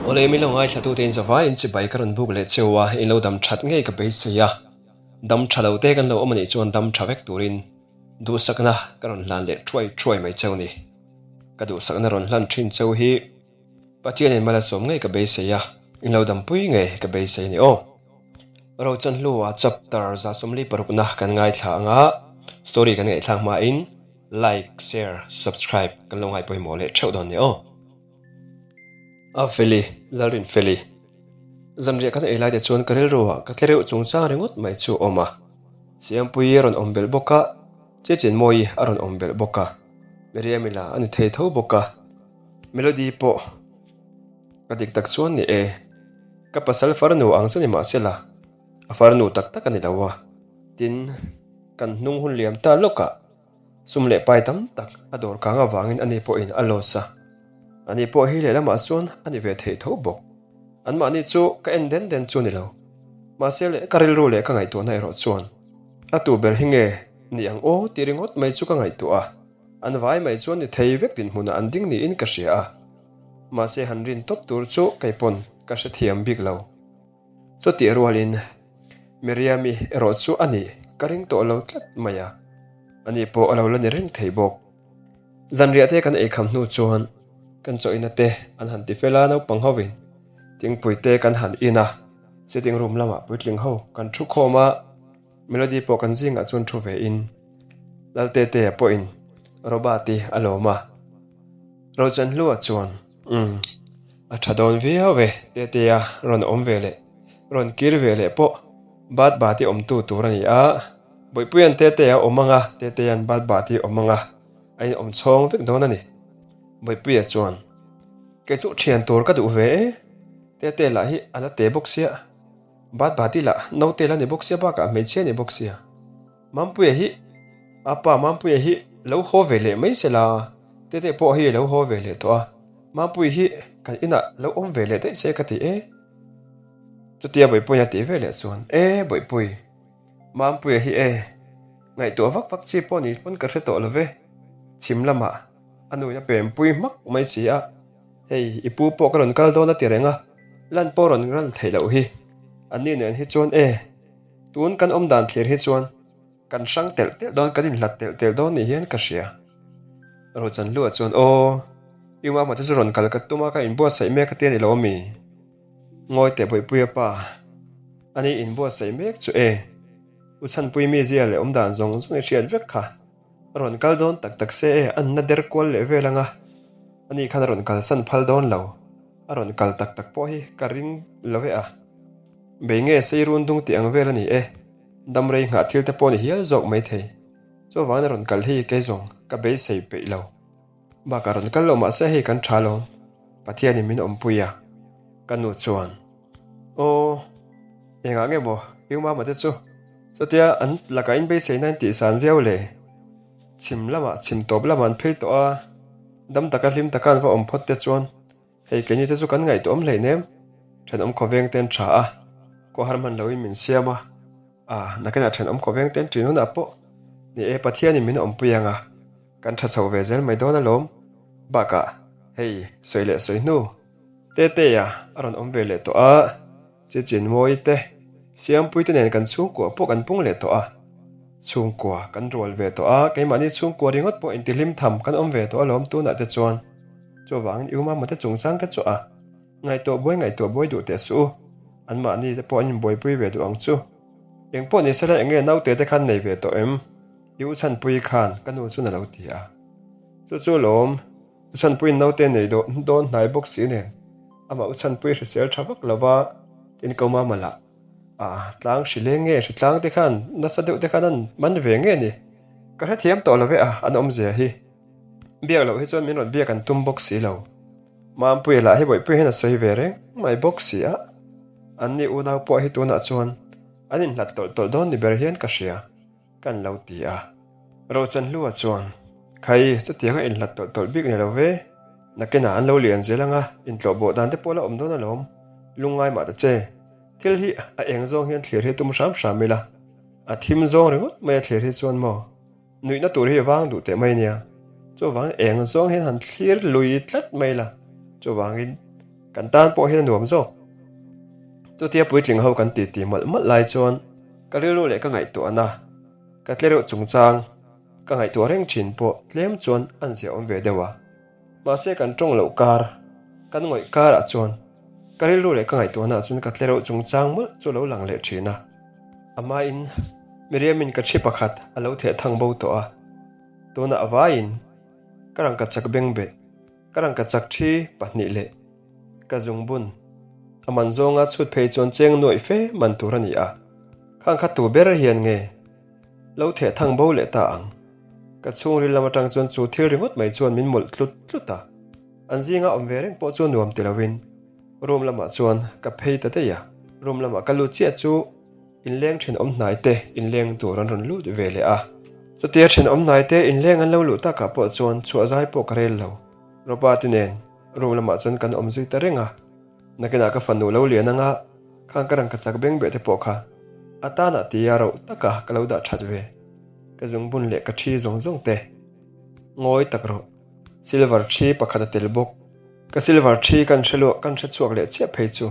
Awle min lo ngaithlatute in zavaiin chibai ka rawn buk leh cheu a, in lo dam that ngei ka beisei a, dam tha lo te kan lo awm anih chuan dam tha vek turin duhsakna ka rawn hlan leh thuai thuai mai cheu ni. Ka duhsakna rawn hlan thin cheu hi Pathianin mal a sawm ngei ka beisei a, in lo dampui ngei ka beisei a ni aw. Rochan hlua chapter 46na kan ngaithla ang a, story kan ngaihthlak hmain like, share, subscribe kan lo ngaihpawimawh leh theuh dawn ni aw. A Feli, Lalrinfeli. Zanriah kan ei lai te chuan ka rilru ah ka tlereuh chungchang ringawt mai chu a awm a. Siampuii a rawn awm belh bawk a, Chechenmawii a rawn awm belh bawk a, Miriam-i lah a ni thei tho bawk a, Melody pawh ka dik tak chuan ni e. Ka pasal farnu ang chu ni mah se la, a farnu tak tak a ni lo a. Tin, kan hnung hun liam ta lawkah sum leh pai tam tak a dawr kang avangin ani pawhin a loss a. Ani pawh hi lehlamah chuan a ni ve thei tho bawk. Anmahni chu ka en den den chu ni lo. Mahse le ka rilru leh ka ngaihtuahna erawh chuan a tu ber hi nge ni ang aw tih ringawt mai chu ka ngaihtuah a. An vai mai chuan ni thei vek dinhmunah an ding niin ka hria a. Mahse han rin tawp tur chu kei pawn ka hrethiam bik lo. Chutih rualin Miriami erawh chu a nih ka ring tawh lo tlat mai a, ani pawh a lo la ni reng thei bawk. Zanriah te kan eikham hnu chuan kan chawina te an han ti fel a, naupang hovin thingpui te kan han in a, sitting room lamah puitling ho kan thu khawm a, Melody pawh kan zingah chuan thu ve in Laltetea pawhin Robert-i a lawm a. Rochanhlua chuan, Umm, a tha dawn viau e, Tetea rawn awm ve leh, rawn kir ve leh pawh Bat Bati awmtu tur a ni a, Bawihpuia'n Tetea awm ang a, Tetea'n Bat Bati awm ang a, a inawm chhawng vek dawn a ni. Bawihpuia chuan, Kei chu thian tur ka duh ve e, Tetea lah hi a la te bawk sia, Bat Bati lah naute la ni bawk sia bakah hmeichhia ni bawk sia. Mampuia hi a pa Mampuia hi lo haw ve leh mai se la, Tete pawh hi lo haw ve leh tawh a, Mampui hi kan inah lo awm ve leh daih se ka ti e. Chutia Bawihpuia tih ve leh chuan, E Bawihpui, Mampuia hi e, ngaihtuah vak vak chi pawh ni pawn ka hre tawh lo ve, chhim lamah a nuin a pempui hmak mai si a, hei i pu pawh ka rawn kal dawn a ti reng a, lan pawh rawn ran theih loh hi, anni nen hi chuan e. Tun kan awm dan thlir hi chuan kan hrang telh telh dawn, kan inhlat telh telh dawn ni hian ka hria. Rochanhlua chuan, Aw, i uama te chu rawn kal ka tum a, ka inbuatsaih mek a ti a ni lo ami? Ngawi teh Bawihpuia pa, ani inbuatsaih mek chu e. U Chhanpui mizia leh awm dan zawng zawng i hriat vek kha. A rawn kal dawn tak tak se e, an na der kual leh vel anga, ani khan a rawn kalsan phal dawn lo. A rawn kal tak tak pawh hi ka ring lo e a. Bei nge sei run dung tih ang vel a ni e, dam rei nghah thil te pawh ni hial zawk mai thei. Chuvangin a rawn kal hi kei zawng ka beisei peih lo. Bakah rawn kal lo mahse hei kan tha lawm, Pathianin min awmpui a. Ka nu chuan, Aw, engah nge maw Piu Mama te chu chutia an lakah in beiseina in tihsan viau le? Chhim lamah chhim tawp lamah an phei tawh a, dam taka hlim taka an va awm phawt te chuan Hei keini te chu kan ngaihtuah awm hleinem, thenawm khawveng te an tha a, kawhar hman loin min siam a, ah nakinah thenawm khawveng te an ṭin hunah pawh ni e Pathianin min awmpui ang a, kan tha chho ve zel mai dawn alawm. Bakah hei sawi leh sawi hnu Tetea a rawn awm ve leh tawh a, Chichinmawi te, Siampui te nen kan chhungkua pawh kan pung leh tawh a, chhungkua kan rual ve tawh a, keimahni chhungkua ringawt pawh intihlim tham kan awm ve tawh alawm tunah te chuan. Chuvangin i umama te chungchang ka chawh a, ngaihtuah buai ngaihtuah buai duh teh suh u, anmahni te pawh an inbuaipui ve duh ang chu. Eng pawh ni sela eng nge naute te khan nei ve tawh em? I u Chhanpui khan ka nu chuan a lo ti a. Chu chu lawm, U Chhanpuiin naute nei dawn hnai bawk si nen, amah U Chhanpui hrisel tha vak lova tin ko mama lah a tlang hri leng nge hri tlang te khan nasa deuh te khan an man ve nge ni? Ka hrethiam tawh lo ve a, an awmzia hi. Biak loh hi chuan min rawn biak an tum bawk si lo. Mampuia lah hi Bawihpuia hian a sawi ve reng mai bawk si a, anni unau pawh hi tunah chuan an inhlat tawlh tawlh dawn ni ber hian ka hria, kan lo ti a. Rochanhlua chuan, Khai, chutianga inhlat tawlh tawlh bik ni lo ve, nakinah an lo lian zel anga intlawh bawh dan te pawh la awm dawn alawm, lungngai mah ta che. Thil hi a eng zawng hian thlir hi tum hram hram ila, a thim zawng ringawt mai a thlir hi chuan maw? Nuihna tur hi vang duh teh mai nia. Chuvangin eng zawng hian han thlir lui tlat mai la. Chuvangin Kan tan pawh hian a nuam zawk. Chutia puitling ho kan titi mawlh mawlh lai chuan ka rilru leh ka ngaihtuahna ka tle reuh chungchang ka ngaihtuah reng thin pawh tlem chuan an ziah awm ve deuh a. Mahse kan tawng loh kar, kan ngawih karah chuan ka rilru leh ka ngaihtuahna chuan ka tle reuh chungchang mawlh chu a lo lang leh thin a. Amahin Miriamin ka thi pakhat a lo theh thang bo tawh a, tunah a vaiin ka rangkachak beng beh. Ka rangkachak thi pahnih leh ka zungbun a man zawnga chhut phei chuan cheng nuaih fe man tur a ni a, khang kha tu ber hian nge lo theh thang bo leh ta ang? Ka chhungril lam atang chuan chu thil ringawt mai chuan min mawlh tlut tlut a, an zinga awm ve reng pawh chu nuam ti loin room lamah chuan ka phei ta daih a, room lamah ka lut chiah chu Inleng thenawm hnai te inleng tur an rawn lut ve leh a. Chutia thenawm hnai te inleng an lo luh takah pawh chuan chhuah zai pawh ka rel lo. Robert nen room lamah chuan kan awm zui ta reng a. Nakinah ka fanu lo lian anga khang ka rangka chak beng beh te pawh kha a tanah tia rauh taka ka lo dah that ve. Ka zungbun leh ka thi zawng zawng te ngawi tak rawh. Silver thi pakhat a tel bawk. Ka silver thi kan hre luah kan hre chhuak leh chiah phei chu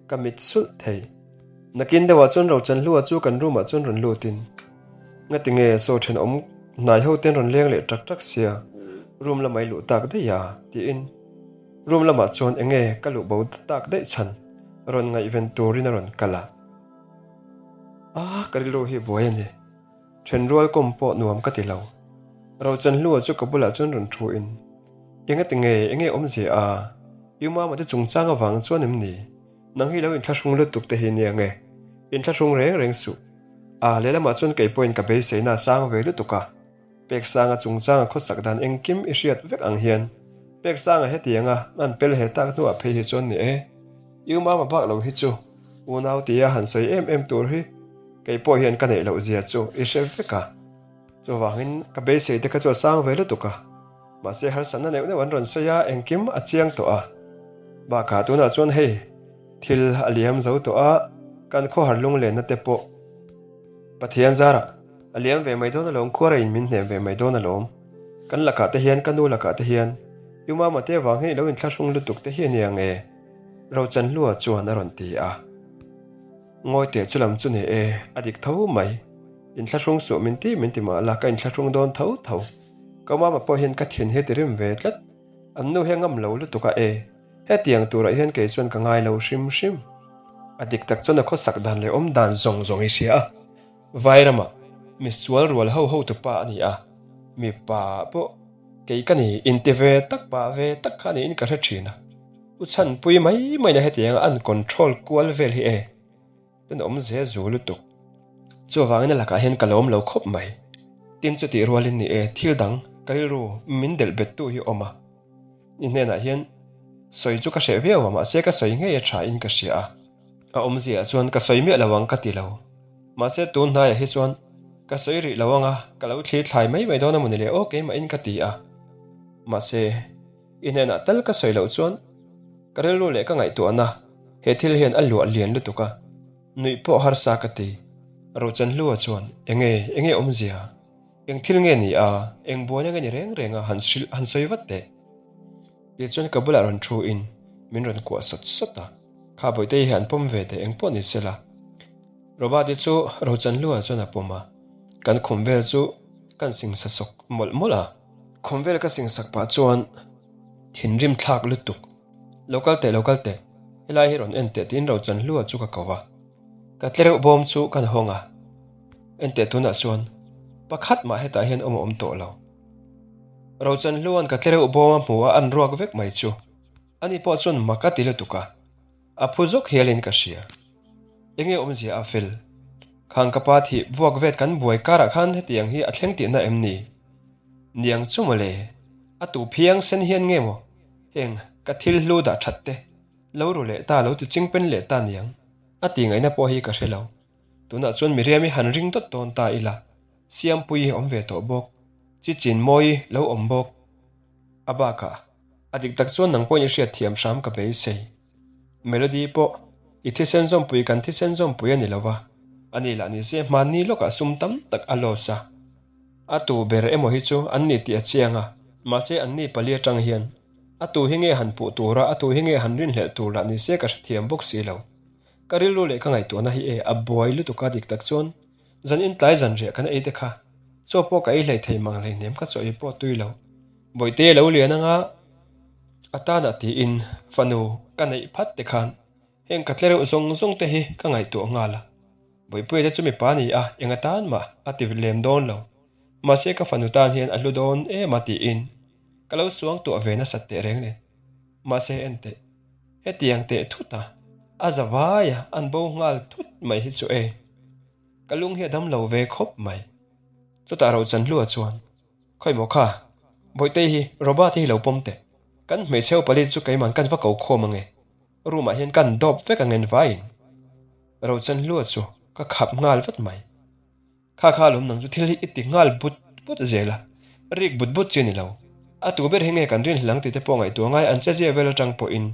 ka mit sulh thei. Nakin deuhah chuan Rochanhlua chu kan room ah chuan rawn lutin, Ngati nge saw thenawm hnai ho ten rawn leng leh tak tak sia, room lamah i luh tak daih a? tiin room lamah chuan enge ka luh bo tak daih chhan rawn ngaihven turin a rawn kal a. Ah, ka rilru hi buai a ni. Thenrual kawm pawh nuam ka ti lo. Rochanhlua chu ka bulah chuan rawn thu in, Engati nge, enge awmzia a? I mama te chungchang avang chuan em ni? Nang hi lo inthlahrung lutuk te hi nia nge? Inthlahrung reng reng suh. A, lehlamah chuan kei pawhin ka beiseina a sang ve lutuk a. Peksanga chungchanga khawsak dan engkim i hriat vek ang hian Peksanga hetianga an pel he tak hnuah phei hi chuan ni e. I umama bak lo hi chu unau tia han sawi em em tur hi kei pawh hian ka neih loh zia chu i hre vek a. Chuvangin ka beisei te kha chu a sang ve lutuk a. Mahse harsatna neuh neuh an rawn sawi a, engkim a chiang tawh a. Bakah tunah chuan hei thil a liam zo tawh a, kan khawhar lunglenna te pawh Pathian zarah a liam ve mai dawn alawm, khuara in min hnem ve mai dawn alawm. Kan lakah te hian, ka nu lakah te hian, U Mama te avang hian i lo inthlahrung lutuk te hi a nia nge? Rochanhlua chuan a rawn ti a. Ngawi teh chu lam chu ni e, a dik tho mai. Inthlahrung suh min ti min ti mah la, ka inthlahrung dawn tho tho. Ka mama pawh hian ka thin hi a ti rim ve tlat. An nu hi a ngam lo lutuk a e. Hetiang turah hian kei chuan ka ngai lo hrim hrim. A dik tak chuan a khawsak dan leh awm dan zawng zawng i hria a. Vairamah mi sual rual ho ho tupa a ni a. Mipa pawh kei ka ni inti ve tak pah ve tak kha niin ka hre thin a. U chhanpui mai maina hetianga an control kual vel hi e. Ten awm ze zu lutuk. Chuvangin a lakah hian ka lawm lo khawp mai. Tin chutih rualin ni e, thil dang ka rilru min delh bettu hi awm a. Ni hnenah hian sawi chu ka hreh viau a, mahse ka sawi ngei a tha in ka hria a. A awmziah chuan ka sawi miah lo ang ka ti lo. Mahse tun hnaiah hi chuan ka sawi rih lo ang a, ka lo thli thlai mai mai dawn a maw ni le aw keimahin ka ti a. Mahse. I hnenah tal ka sawi loh chuan ka rilru leh ka ngaihtuahna he thil hian a luah lian lutuk a, nuih pawh harsa ka ti. Rochanhlua chuan, Enge, enge awmzia? Eng thil nge ni a? Eng buaina nge ni reng reng a han hrilh, han sawi vat teh. Tichuan ka bulah rawn thu in min rawn kuah sawt sawt a, Kha Bawihte hi han pawm ve teh, eng pawh ni sela. Robert-i chu Rochanhlua chuan a pawm a, kan khum vel chu kan singsa sawk mawlh mawlh a. Khum vel ka singsak pah chuan thinrim thlak lutuk, Lo kal teh, lo kal teh, helai hi rawn en teh tiin Rochanhlua chu ka ko va. Ka tlereuh bawm chu kan hawng a, en teh tunah chuan pakhat mah hetah hian awm a awm tawh lo. Rochanhlua'n ka tlereuh bawm a hmu a, an ruak vek mai chu ani pawh chuan mak a ti lutuk a, a phu zawk hialin ka hria. Enge awmzia a fel? Khang ka pa thih vuak vet kan buai karah khan hetiang hi a thleng tihna em ni? Niang chu mawle, a tu phiang sen hian nge maw heng ka thil hlu dah that te lo ru leh ta lo ti ching pen leh ta niang a ti ngaihna pawh hi ka hre lo. Tunah chuan Miriam i han ring dawt dawn ta ila, Siampuii awm ve tawh bawk, Chichin Mawii lo awm bawk. A bakah, a dik tak chuan nang pawhin i hriat thiam hram ka beisei. Melody pawh i thisen zawmpui kan thisen zawmpui a ni lo va, ani lah ni se hmanni lawkah sum tam tak a loss a. A tu ber emaw hi chu an ni tih a chiang a, mahse an ni pali atang hian. A tu hi nge han puh tura, a tu hi nge han rinhlelh tur lah ni se ka hrethiam bawk si lo. Ka rilru leh ka ngaihtuahna hi e, a buai lutuk a dik tak chuan zan in tlai zan riah kan ei te kha chaw pawh ka ei hlei thei mang hleihnem ka chaw ei pawh tui lo. Bawihte lo lian anga a tanah tiin fanu ka neih phat te khan heng ka tlereuh zawng zawng te hi ka ngaihtuah nghal a. Bawihpuia te chu mipa a ni a, eng atan mah a ti lem dawn lo. Mahse ka fanu tan hian a hlu dawn em a tiin ka lo suangtuah ve nasat teh reng nen. Mahse en teh, hetiang teh thut a, a za vai a, an bo nghal thut mai hi chu e. Ka lung hi a dam lo ve khawp mai. Chutah Rochanhlua chuan, Khawi maw kha, Bawihtei hi Robert hi lo pawm teh. Kan hmeichhe upa lit chu keiman kan va ko khawm ange. Room ah hian kan dawp vek angen vaiin. Rochanhlua chu ka khap nghal vat mai. Kha kha lawm nang chu thil hi i ti nghal but but zel a, rik but but chi a ni lo. A tu ber hi nge kan rin hlang tih te pawh ngaihtuah ngai an che zia vel atang pawhin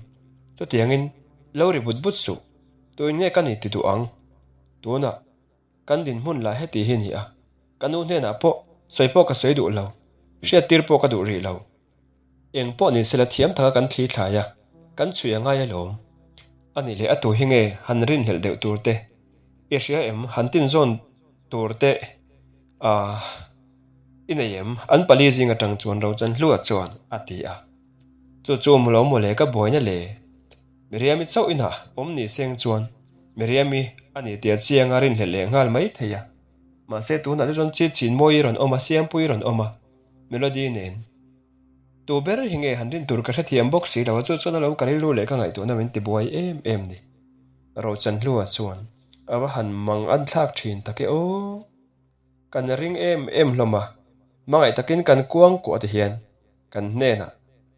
chutiangin lo ri but but suh. Tuin nge ka ni ti duh ang? Tunah kan dinhmun lah heti hi a ni a, ka nu hnenah pawh sawi pawh ka sawi duh lo, hriattir pawh ka duh rih lo. Eng pawh ni sela thiam taka kan thli thlai a, kan chhui a ngai alawm. A nih leh a tu hi nge han rinhlelh deuh tur te? I hria em? Han tinzawn tur te ah i nei em? An pali zing atang chuan Rochanhlua chuan a ti a. Chu chu maw lo maw le ka buaina le. Miriami chauh inah awm ni seng chuan Miriami a ni tia chianga rinhlelh leh nghal mai thei a. Mahse tunah te chuan chi chinmawi rawn awm a, Siampuii rawn awm a. Melody nen. Tu ber hi nge han rin tur ka hrethiam bawk si lo a, chu chuan a lo ka rilru leh ka ngaihtuahna min tibuai em em ni. Rochanhlua chuan a va han mang an thlak thin tak e aw. Kan ring em em hlawm a, hmangaih takin kan kuang kuah ti hian kan hnenah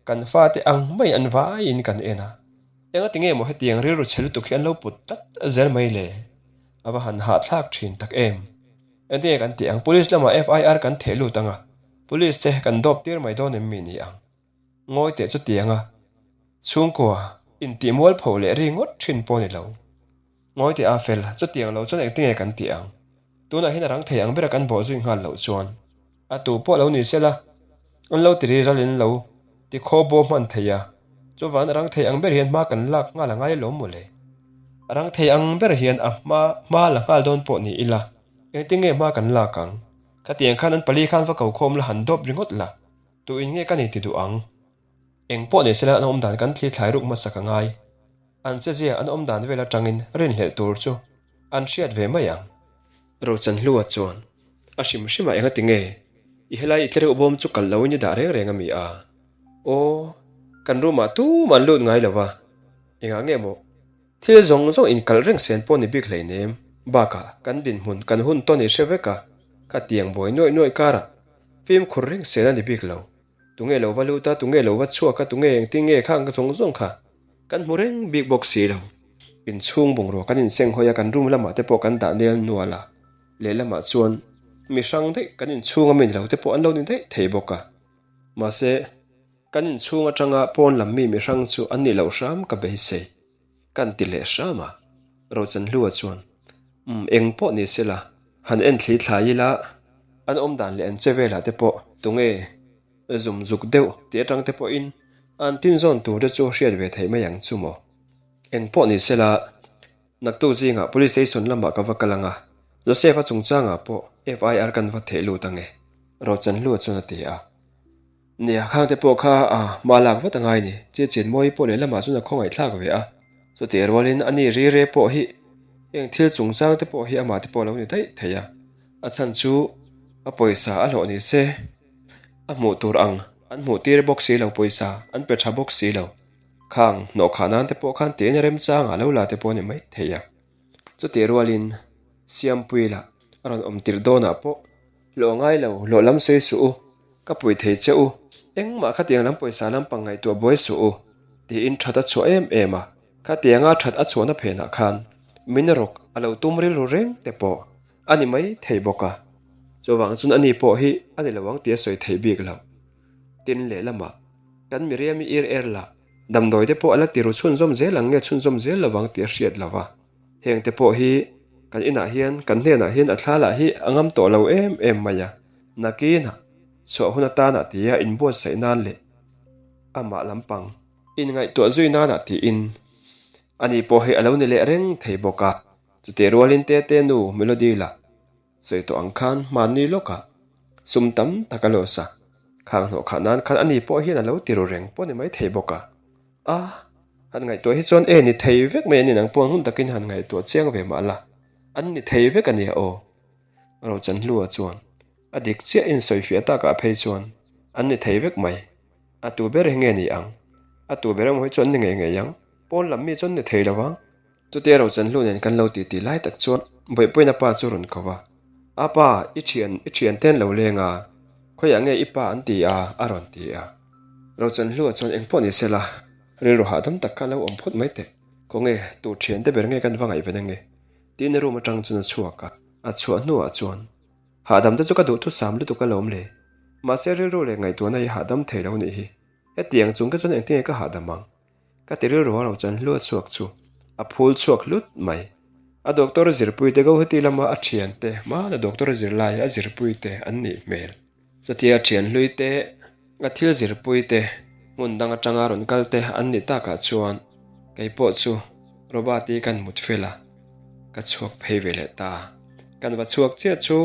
kan fate ang mai an vaiin kan en a. Engati nge maw hetiang rilru chhe lutuk hi an lo put tlat zel mai le? A va han hahthlak thin tak em. Engtinge kan tih ang? Police lamah FIR kan theh lut ang a, Police te kan dawp tir mai dawn em mi ni ang? Ngawi teh chutiang a, chhungkua intih mualpho leh ri ngawt thin pawh ni lo. Ngawi teh a fel, chutiang lo chuan engtinge kan tih ang? Tunah hian a rang thei ang bera kan bawh zui nghal loh chuan a tu pawh lo ni sela, an lo ti ri ral in lo ti khaw baw hman thei a, chuvan a rang thei ang ber hian hma kan lak nghal a ngai alawm mawle. A rang thei ang ber hian a hma hma la nghal dawn pawh ni ila, engtinge hma kan lak ang? Khatiang khan an pali khan va ko khawm la han dawp ringawt la, tuin nge ka ni ti duh ang? Eng pawh ni sela an awm dan kan thli thlai ruk hmasa ka ngai. An chezia an awm dan vel atangin rinhlelh tur chu an hriat ve mai ang. Rochanhlua chuan a hrim hrim a engati nge i helai i tlereuh bawm chu kalh loin i dah reng reng a mi a? Aw, kan room ah tumah an lut ngai lo va, engah nge maw? Thil zawng zawng inkalh reng sen pawh ni bik hleinem. Bakah kan dinhmun kan hun tawn i hre vek a, ka tiang buai nuaih nuaih karah fimkhur reng sen a ni bik lo. Tunge lo va lut a, tunge lo va chhuak a, tunge engtin nge khang ka zawng zawng kha kan hmu reng bik bawk si lo. Inchhung bungrua kan inseng hawi a, kan room lamah te pawh kan dah nel nual a, lehlamah chuan mi hrang daih kan inchhung a mi ni lo te pawh an lo ni daih thei bawk a. Mahse. Kan inchhung atanga pawn lam mi mihrang chu an nih loh hram ka beisei, kan ti leh hram a. Rochanhlua chuan, Umm, eng pawh ni sela, han en thli thlai ila, an awm dan leh an che velah te pawh tunge zum zuk deuh tih atang te pawhin an tinzawn tur te chu hriat ve theih mai ang chu maw? Eng pawh ni sela, naktuk zingah Police Station lamah ka va kal ang a, Joseph-a chungchangah pawh FIR kan va theh lut ang e, Rochanhlua chuan a ti a. Nia, khang te pawh kha a hma lak vat a ngai ni. Che chen mawi pawh lehlamah chuan a khawngaih thlak ve a. Chutih rualin a ni ri re pawh hi heng thil chungchang te pawh hi amah te pawh a lo ni daih thei a. A chhan chu a pawisa a hlawh ni se a hmuh tur ang an hmuh tir bawk si lo pawisa an pe tha bawk si lo. Khang hnawhkhah nan te pawh khan tiin remchangah lo la te pawh a ni mai thei a. Chutih rualin Siampui lah a rawn awm tirh dawnah pawh Hlawh ngai lo, hlawh lam sawi suh u, ka pui thei che u, engmah khatiang lam pawisa lampang ngaihtuah buai suh u, tiin that a chhuah em em a, khatianga that a chhuahna phenah khan min rawk a lo tum rilru reng te pawh a ni mai thei bawk a, chuvang chuan ani pawh hi a ni lo ang tih a sawi theih bik lo. Tin lehlamah kan Miriam-i ir er lah damdawi te pawh a la ti ru chhunzawm zel ang nge chhunzawm zel lo ang tih a hriat lo a. Heng te pawh hi kan inah hian kan hnenah hian a thla lah hi a ngam tawh lo em em mai a, nakinah chhuah hun atana tia inbuatsaih nan leh. Amah lampang inngaihtuah zui nanah tiin ani pawh hei a lo ni leh reng thei bawk a. Chutih rualin Tete nu Melody lah sawi tawh ang khan hmanni lawkah sum tam tak a loss a, khang hnawh khah nan khan ani pawh hian a lo ti ru reng pawh ni mai thei bawk a. A, han ngaihtuah hi chuan e ni thei vek mai a ni nang pawh hmun takin han ngaihtuah chiang ve mah la, an ni thei vek a nia aw. Rochanhlua chuan a dik chiah insawifiah takah phei chuan an ni thei vek mai. A tu ber hi nge ni ang? A tu ber emaw hi chu an ni ngei ngei ang. Pawn lam mi chu an ni thei lo vang. Chutia Rochanhlu nen kan lo titi lai tak chuan Bawihpuiina pa chu rawn ko va, A pa, i thian, i thiante an lo leng a, khawiah nge i pa an ti a? a rawn ti a. Rochanhlua chuan engpawh ni sela, rilru hahdam tak kha lo awm phawt mai teh. Khawnge, tu thiante ber nge kan va ngaihven ange? Tiin room atang chuan a chhuak a, a chhuah hnuah chuan Hahdam te chu ka duhthusam lutuk alawm le. Mahse rilru leh ngaihtuahna hi hahdam thei lo nih hi. Hetiang chung te chuan engtinge ka hahdam ang? Ka ti rilru a lo chan hlua chhuak chu a phul chhuak hlut mai. A doctor zirpui te Guwahati lama a thian te hmana doctor zirlai a zirpui te an nih hmel. Chutia thian hlui te, a thil zirpui te, hmun dang atanga rawn kal te an nih takah chuan kei pawh chu Robert-i kan mut fel a, ka chhuak phei ve leh ta. Kan va chhuak chiah chu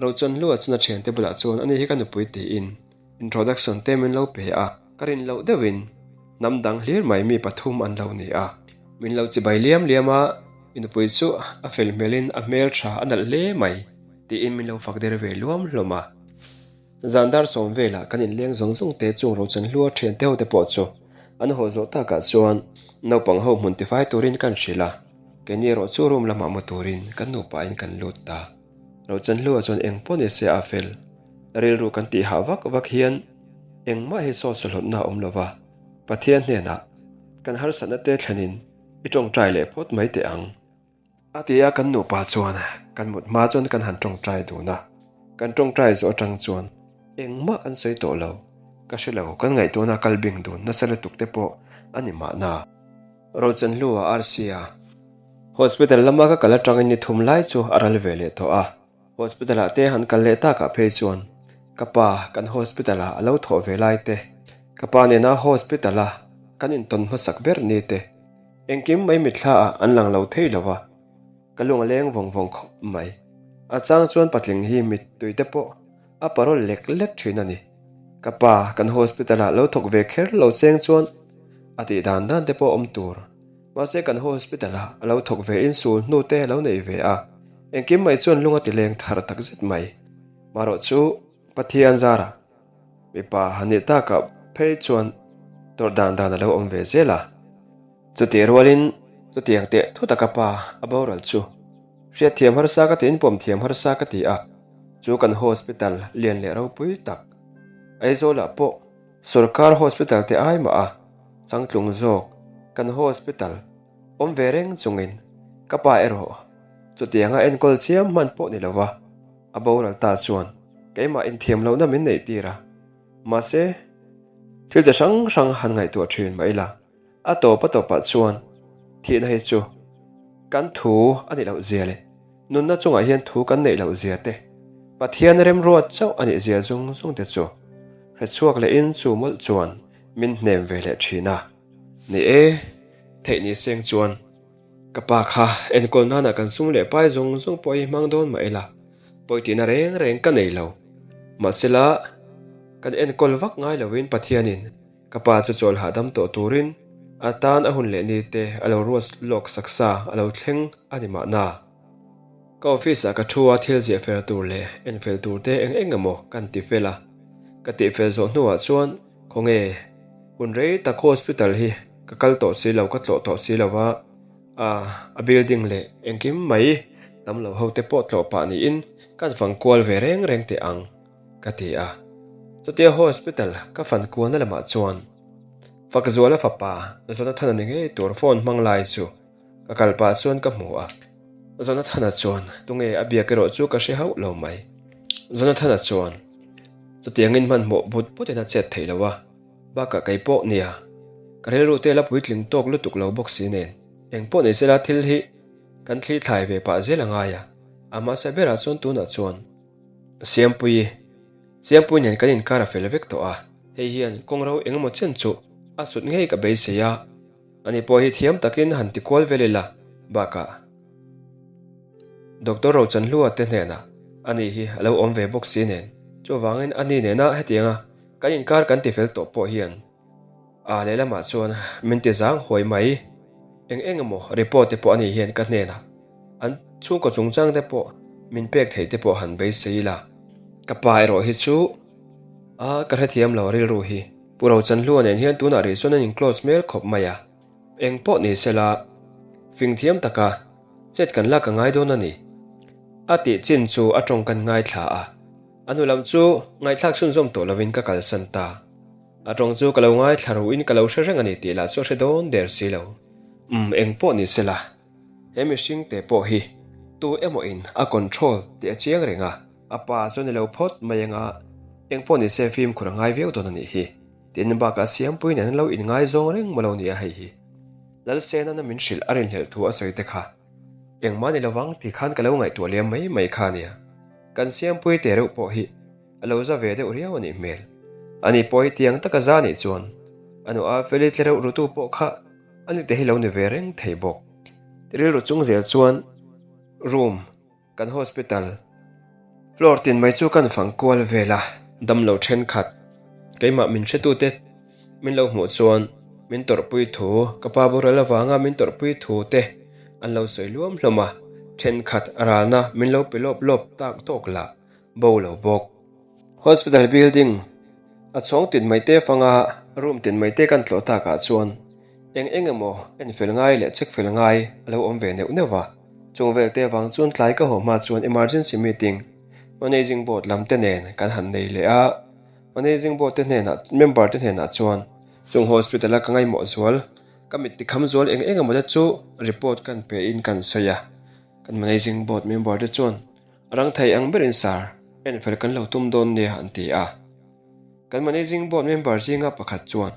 Rochonhlua chuan a thiante bulah chuan ani hi ka nupui tiin introduction te min lo pe a, ka rin loh deuhin hnam dang hlir mai mi pathum an lo ni a. Min lo chibai liam liam a, i nupui chu a fel hmelin a hmel tha a nalh hle mai tiin min lo fak der ve luam hlawm a. Zan dar sawm velah kan inleng zawng zawng te chung Rochanhlua thiante ho te pawh chu an haw zawh takah chuan naupang ho hmun tifai turin kan hrilh a, keini erawh chu room lamah mu turin kan nupain kan lut ta. Rochanhlua chuan eng pawh ni se a fel, rilru kan tih hah vak vak hian engmah hi saw sawhlawtna a awm lo va, Pathian hnenah kan harsatna te thlenin i tawngtai leh phawt mai teh ang. A ti a, kan nupa chuan kan mut hma chuan kan han tawngtai dun a, kan tawngtai zawh atang chuan engmah kan sawi tawh lo, ka hre lo, kan ngaihtuahna kal bing dun nasa lutuk te pawh a ni mahna. Rochanhlua RC-a Hospital lama ka kal atangin ni thum lai chu a ral ve leh tawh a, Hospital ah te han kal leh takah phei chuan ka pa kan hospital ah a lo thawh ve lai te, ka pa nena hospital a kan intawn hmasak ber ni te, Engkim mai mitthla ah an lang lo thei lo a, ka lung a leng vawng vawng khawp mai. A chang chuan patling hi mittui te pawh a parawl lek lek thin a ni. Ka pa kan hospital ah lo thawk ve kher lo seng chuan a tih dan dan te pawh awm tur. Mahse kan hospital ah a lo thawk ve in sul hnu te lo nei ve a, engkim mai chuan lung a ti leng thar tak zet mai. Marawh chu Pathian zarah Mipa han nih takah phei chuan tawrh dan dan a lo awm ve zel a. Chutih rualin chutiang teh thu taka pa a boral chu hriatthiam harsa ka tiin pawm thiam harsa ka ti a, chu kan hospital lian leh ropui tak Aizawlah pawh sorkar hospital te ai mah a changtlung zawk kan hospital awm ve reng chungin ka pa erawh chutianga enkawl chiam hman pawh ni lova A boral ta chuan keimah inthiam lohna min neih tir a, mahse thil chi hrang hrang han ngaihtuah thin mah ila, a tawp a tawpah chuan thihna hi chu kan thu a nih loh zia leh nunna chungah hian thu kan neih loh zia te, Pathian remruat chauh a nih zia zawng zawng te chu hrechhuak leh in chu mawlh chuan min hnem ve leh thin a. Ni e, theih ni seng chuan. Ka pa kha enkawl nana kan sum leh pai zawng zawng pawh hi hmang dawn mah ila, pawi tihna reng reng ka nei lo. Mahsela, kan enkawl vak ngai loin Pathianin ka pa chu chawl hahdam tawh turin a tan a hun leh ni te a lo ruat lawk sak sa a lo thleng a ni mahna. Ka office ah ka thu a thil ziah fel tur leh en fel tur te eng eng emaw kan ti fel a, ka tih fel zawh hnuah chuan khawnge hun rei tak hospital hi ka kal tawh si lo ka tlawh tawh si lo va, ah a building leh engkim mai tam lo ho te pawh tlawh pah niin kan fang kual ve reng reng teh ang ka ti a, chutia hospital ka fan kualna lamah chuan Fakzuala fapa Jonathana ni ngei tur phone hmang lai chu. Ka kal pah chuan ka hmu a, Jonathana chuan tunge a biak erawh chu ka hre hauh lo mai. Jonathana chuan chutiangin hmanhmawh but butin a chet theih lo a, bakah kei pawh nia, ka rilru te la puitling tawk lutuk lo bawk si nen, engpawh ni sela thil hi kan thli thlai ve pah zel a ngai a, a hmasa berah chuan tunah chuan Siampuii, Siampuii nen kan inkar a fel vek tawh a, hei hian kawngro engemaw chen chu. a sut ngei ka beisei a, ani pawh hi thiam takin han ti kual vel ila, bakah Doctor Rochanhlua te hnenah ani hi a lo awm ve bawk si nen, chuvangin ani nena hetianga kan inkar kan tifel tawh pawh hian a lehlamah chuan min ti zang huai mai. Eng eng emaw report te pawh ani hian ka hnenah an chhungkaw chungchang te pawh min pek theih te pawh han beisei ila. Ka pa erawh hi chu a ka hrethiam lo rilru hi. Pu Rochanhlua nen hian tunah rih chuan an in close hmel khawp mai a. Eng pawh ni sela fing thiam taka chet kan lak a ngai dawn a ni. A tih chin chu a tawng kan ngaithla a. A hnu lam chu ngaihthlak chhunzawm tawh lovin ka kalsan ta. A tawng chu ka lo ngaithla ruhin ka lo hre reng a ni tih lah chu a hre dawn der si lo. Umm eng pawh ni sela, he mihring te pawh hi tu emaw in a control tih a chiang reng a, a pa chu a ni lo phawt mai anga eng pawh ni se fimkhur a ngai viau dawn a nih hi. Tin bakah Siampui nen an lo inngaizawng reng maw lo nia hei hi. Lalsenana min hrilh a rinhlelh thu a sawi te kha engmah ni lovang ti khan ka lo ngaihtuah liam mai mai kha nia. Kan Siampui te reuh pawh hi A lo za ve deuh riau a nih hmel. Ani pawh hi tiang taka za nih chuan a nu a Feli tle reuh rutu pawh kha a ni te hi lo ni ve reng thei bawk. Rilru chung zel chuan room kan hospital floor tin mai chu kan fang kual vel a. Damlo thenkhat keimah min hretute min lo hmuh chuan min tawrhpui thu, ka pa boral avanga min tawrhpui thu te an lo sawi luam hlawm a, thenkhat ralna min lo pe lawp lawp tak tawk lah. Bo lo bawk. Hospital building a chhawng tin mai te fanga room tin mai te kan tlawh takah chuan eng eng emaw en fel ngai leh check fel ngai a lo awm ve neuh neuh a. Chung vel te avang chuan tlai ka haw hma chuan emergency meeting managing board lam te nen kan han nei leh a. Managing board te hnenah member te hnenah chuan chung hospital a ka ngaihmawh zual ka mit tikham zual eng eng emaw te chu report kan pe in kan sawi a. Kan managing board member te chuan A rang thei ang berin sir, en fel kan lo tum dawn nia an ti a. Kan managing board member zinga pakhat chuan,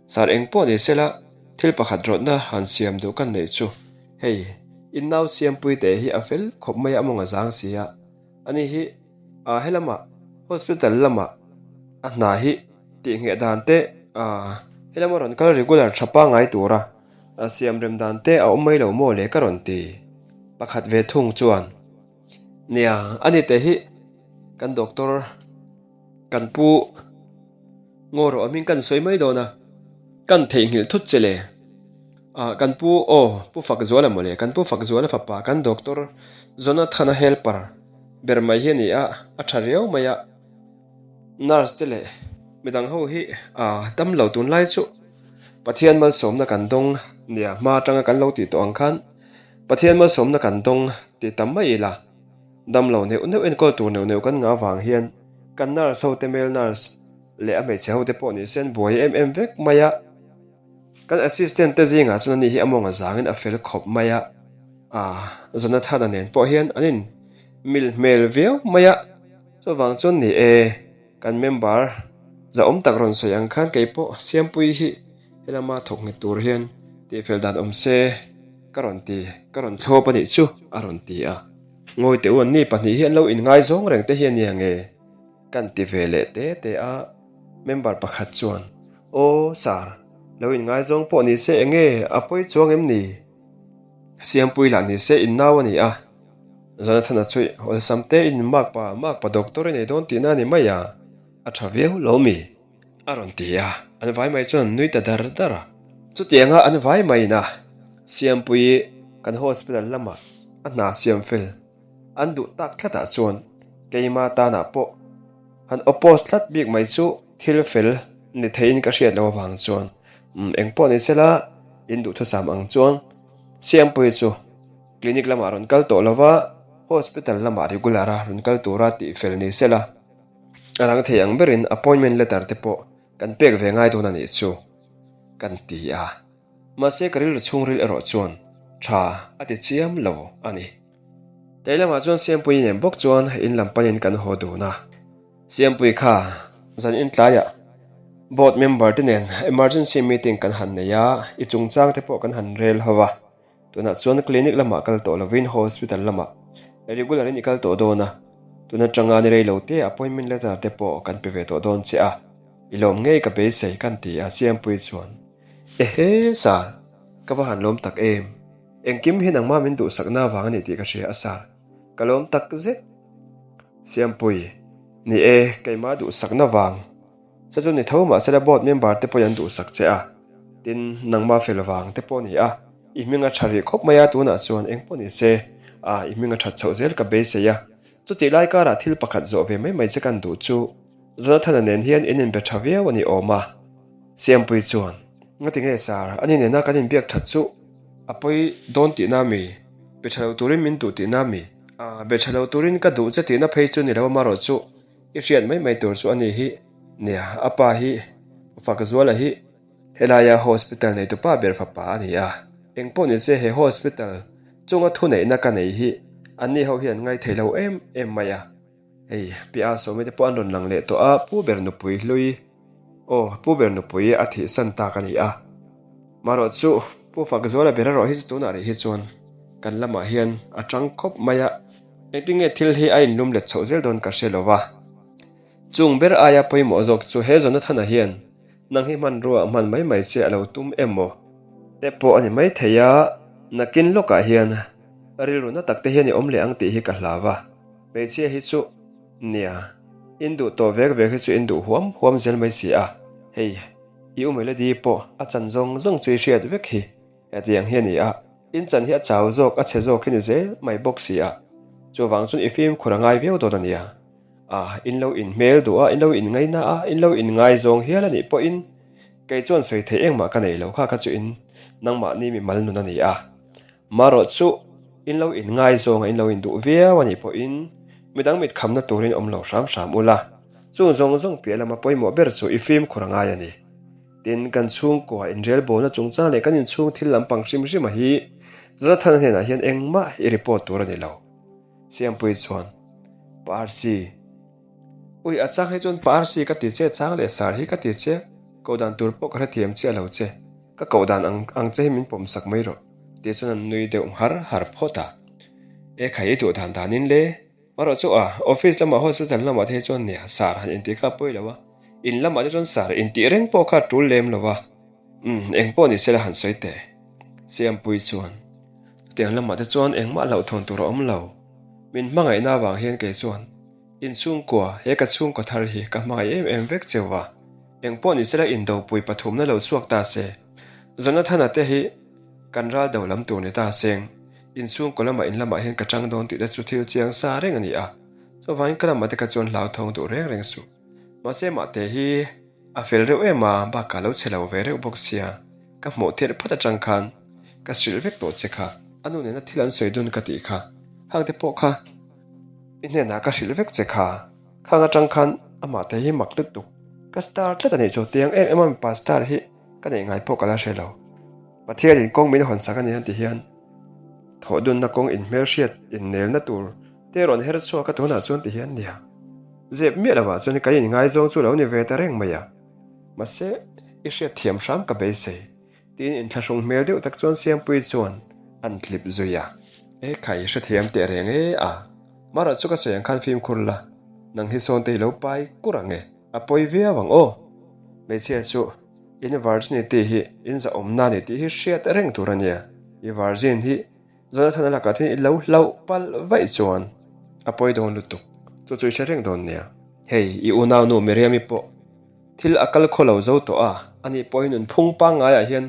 Sir eng pawh ni sela, thil pakhat rawtna han siam duh kan neih chu, hei, in nau siampui teh hi a fel khawp mai a mawng a zang si a, ani hi aa helamah hospital lamah a hna hi tihngheh dan te aa helama rawn kal regular tha pangngai tura a siam rem dan te a awm mai lo maw le ka rawn ti pakhat ve thung chuan. Nia, ani te hi kan doctor kan pu ngaw rawh a hming kan sawi mai dawn a, kan theihnghilh thut che le. Ah, kan pu aw, pu Fakzuala mawle, kan pu Fakzuala fapa kan doctor Jonathan-a helper ber mai hi a ni a, a tha riau mai a. Nurse te leh midang ho hi ah dam lo tunlai chu Pathian malsawmna kan dawng nia hma atanga kan lo tih tawh ang khan Pathian malsawmna kan dawng tih tam mai ila dam lo neuh neuh enkawl tur neuh neuh kan ngah avang hian kan nurse ho te male nurse leh a hmeichhe ho te pawh ni se an buai em em vek mai a. Kan assistant te zingah chuan ani hi a mawng a zangin a fel khawp mai a, ah Jonathana nen pawh hian an in mil hmel viau mai a, chuvang chuan ni e, kan member zahawm tak rawn sawi ang khan kei pawh Siampui hi helama thawk nghet tur hian tihfel dan awm se ka rawn ti, ka rawn thlawp a nih chu a rawn ti a, ngawi teh u an ni pahnih hi an lo inngaizawng reng te hi a nia nge kan ti ve leh te te a, member pakhat chuan. Aw Sir, lo inngaizawng pawh ni se enge a pawi chuang em ni? Siampui lah ni se in nau a ni a, Jonathana chu awlsam te in makpa makpa doctor i nei dawn tihna a ni mai a, a tha viau lo mi? A rawn ti a, an vai mai chuan an nui ta dar dar a. Chutianga an vai maiin a, Siampuii kan hospital lamah a hna siam fel an duh tak tlatah chuan keima tanah pawh han oppose tlat bik mai chu thil fel ni theiin ka hriat loh avang chuan umm eng pawh ni sela in duhthusam ang chuan Siampuii chu clinic lamah rawn kal tawh lova hospital lamah regular a rawn kal tura tih fel ni sela a rang thei ang berin appointment letter te pawh kan pek ve ngai dawn a nih chu kan ti a. Mahse ka rilru chhungril erawh chuan tha a ti chiam lo a ni. Tei lamah chuan Siampuii nen bawk chuan in lam panin kan haw dun a. Siampuii kha zan in tlaiah board member te nen emergency meeting kan han nei a, i chungchang te pawh kan han rel ho a. Tunah chuan clinic lamah kal tawh lovin hospital lamah regular in i kal tawh dawn a, tun atanga ni rei lo te appointment letter te pawh kan pe ve tawh dawn che a. I lawm ngei ka beisei kan ti a Siampuii chuan, Ehe Sir, ka va han lawm tak em? Engkim hi nangmah min duhsakna vang a ni tih ka hria a Sir, ka lawm tak zet. Siampui, Ni e, keimah duhsakna vang che chu ni tho mahsela board member te pawhin an duhsak che a, tin nangmah fel vang te pawh a ni a, i hming a tha rih khawp mai a tunah chuan eng pawh ni se a i hming a that chhoh zel ka beisei a, chutih lai karah thil pakhat zawh ve mai mai che kan duh chu Jonathana nen hian in inbe tha viau a ni awm a, Siampui chuan Ngati nge sir, ani nena kan inbiak that chu a pawi dawn tihna mi? Be tha lo turin min duh tihna mi? A, be tha lo turin ka duh che tihna phei chu ni lo amarawh chu I hriat mai mai tur chu a ni hi. Nia, a pa hi Fakzuala hi helaia hospital neitu pa ber fapa a ni a. Eng pawh ni se he hospital chunga thuneihna ka nei hi anni ho hian ngaithei lo em em mai a. Hei, Pi Asawmi te pawh an rawn lang leh tawh a, Pu ber nupui hlui, aw, Pu ber nupui a thihsan tak a ni a. Marawh chu Pu Fakzuala ber erawh hi chu tunah rih hi chuan kan lamah hian a tang khawp mai a. Engtin nge thil hi a inlum let chhoh zel dawn ka hre lo va. Chung ber aia pawimawh zawk chu he Jonathana hian nang hi hmanrua hman mai mai che a lo tum emaw te pawh a ni mai thei a, nakin lawkah hian rilru na tak te hian i awm leh ang tih hi ka hlau va. Hmeichhia hi chu nia, in duh tawh vek vek hi chu in duh huam huam zel mai si a, hei i u Melody pawh a chan zawng zawng chu i hriat vek hi. Hetiang hi a ni a, in chan hi a chau zawk, a chhe zawk hi ni zel mai bawk si a, chuvang chuan i fimkhur a ngai viau dawn a nia. A, in lo inhmel duh a, in lo inngaina a, in lo inngaizawng hial a nih pawhin kei chuan sawi theih engmah ka nei lo kha kha chu in nangmahni mi mal nun a ni a. Marawh chu in lo inngaizawng a, in lo induh viau a nih pawhin midang mitkhamna turin awm lo hram hram ula, chung zawng zawng piah lama pawimawh ber chu i fimkhur a ngai a ni. Tin, kan chhungkua inrelbawlna chungchang leh kan inchhung thil lampang hrim hrima hi Jonathan hnenah hian engmah i report tur a ni lo. Siampuii chuan, Pa Rc. Ui, a chang hi chuan Pa Rc ka ti che, chang leh sar hi ka ti che, koh dan tur pawh ka hrethiam chiah lo che, ka koh dan ang ang che hi min pawm sak mai rawh, tih chuan an nui deuh har har phawt a. E khai, i duh dan danin le. Marawh chu a, office lamah hospital lamah te hi chuan nia sar han intih kha a pawi lo a, in lamah te chuan sar intih reng pawh kha a tul lem lo a, umm eng pawh ni sela han sawi teh. Siampuii chuan, Chutiang lamah te chuan engmah hlauhthawn tur a awm lo, min hmangaihna avang hian kei chuan inchhungkua he ka chhungkaw thar hi ka hmangaih em em vek cheu a, eng pawh ni sela indopui pathumna lo chhuak ta se, Jonathana te hi kan ral do lam tur ni ta seng. Inchhungkaw lamah in lamah hian ka chang dawn tih te chu thil chiang sa reng a ni a, chuvangin ka lamah te kha chuan hlauthawng duh reng reng suh. Mahse mahte hi a fel reuh em a, bakah lo chhe lo ve reuh bawk sia, ka hmuh tirh phat atang khan ka hrilh vek tawh che kha, a nu nena thil an sawi dun ka tih kha, hang te pawh kha i hnenah ka hrilh vek che kha, khang atang khan amah te hi mak lutuk, ka star tlat a nih chu, tiang em em a mipa star hi ka neih ngai pawh ka la hre lo. Pathianin kawng min hawn sak a ni an ti hian thawhdunna kawng inhmelhriat innelna tur te rawn her chhuak a tunah chuan ti hian nia. Zep miah lovah chuan kan inngaizawng chu lo ni ve ta reng mai a. Mahse, i hriat thiam hram ka beisei tiin inthlahrung hmel deuh tak chuan Siampuii chuan an tlip zui a. E khai, hrethiam teh reng e a. Marawh chu ka sawi ang khan fimkhur la, nang hi sawn te i lo pai kur ang e, a pawi viau ang aw. Hmeichhia chu. In virginity hi in zahawmna a ni tih hi hriat reng tur a nia. I virgin hi Jonathana lakah hian i lo hlauh palh vaih chuan a pawi dawn lutuk, chu chu i hre reng dawn nia. Hei, i unaunu Miriam-i pawh thil a kal khaw lo zo tawh a, ani pawh hi nunphung pangngaiah hian